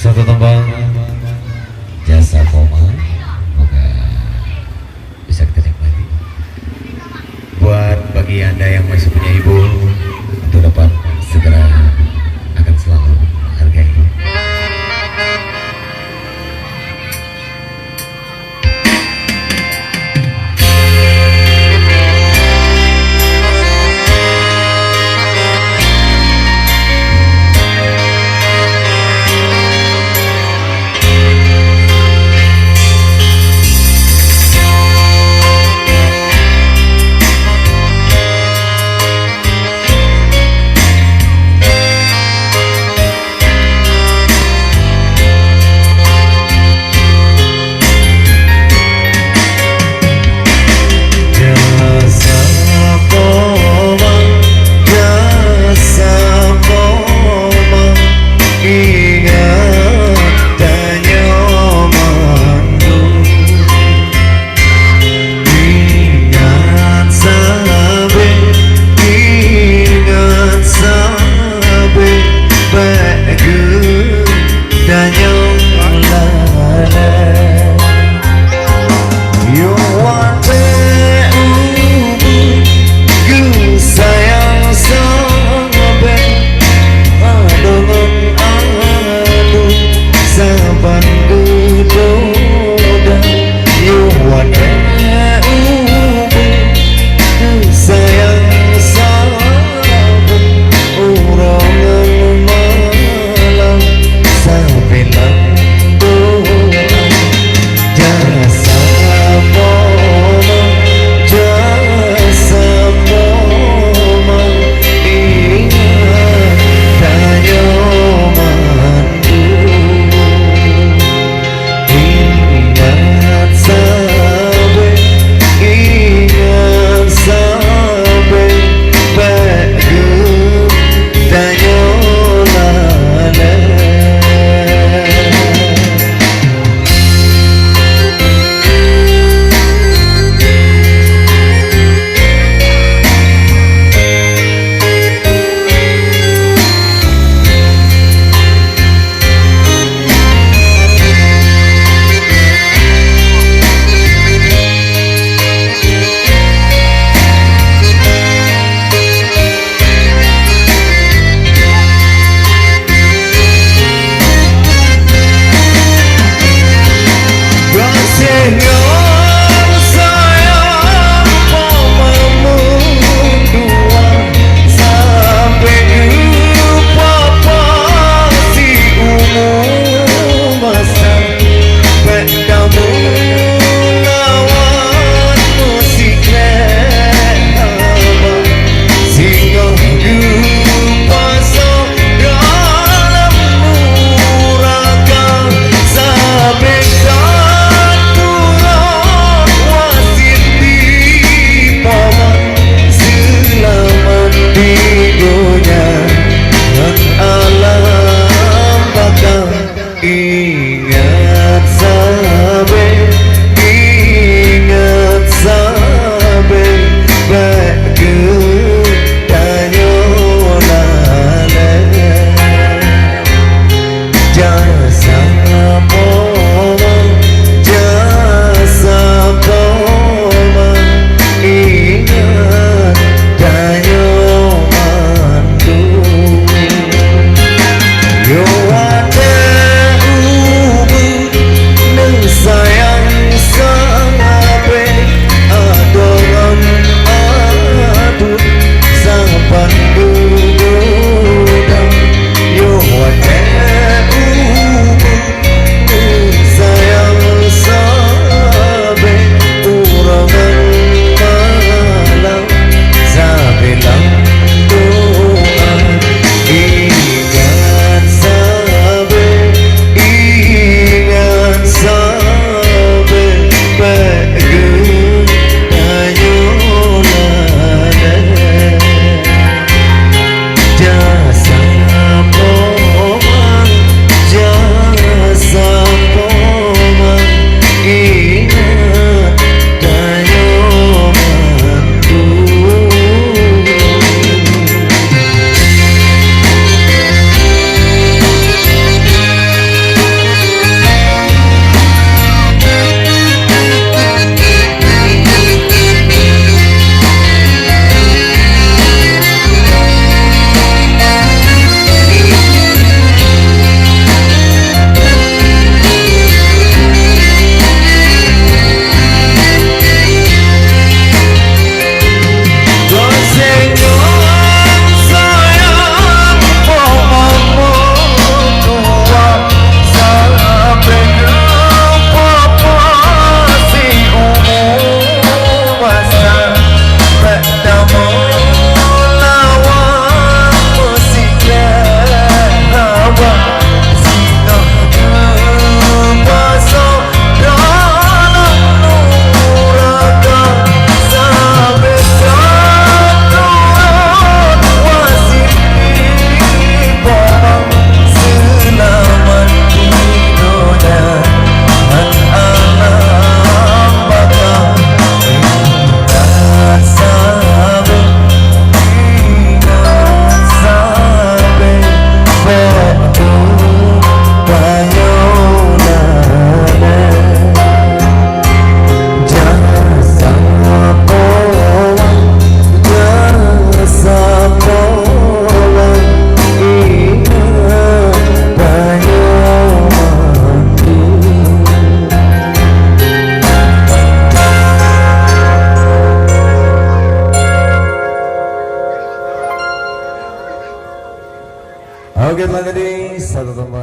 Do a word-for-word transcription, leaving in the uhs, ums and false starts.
Satu tembang, Jasa Poma. Semoga bisa kita nikmati. Buat bagi Anda yang masih punya ibu, untuk dapat segera akan selalu menghargai. Jasa Poma, Jasa Poma, ingat tanyoe mandum. Ingat sabe, ingat sabe, bèk geutanyoe lalè. Yoh watèe umu geusayang sabe, adoe ngon anu saban geudoda. Yoh watèe ubé sayang saban, uroe ngon malam sabe lam doa. Jasa Poma, Jasa Poma, ingat tanyoe mandum. Ingat sabe, ingat sabe, bèk geutanyoe lalè. Kamoe lawan meusikrek haba, singoh geupasoe dalam nuraka. Sabe that turot wasiet di Poma, seulamat di donya ngon alam baka. Ingat sabe, ingat sabe, bèk geutanyoe lalè. Jasa Poma, Jasa Poma, ingat tanyoe mandum. Yoh watèe Lagi, satu tambah.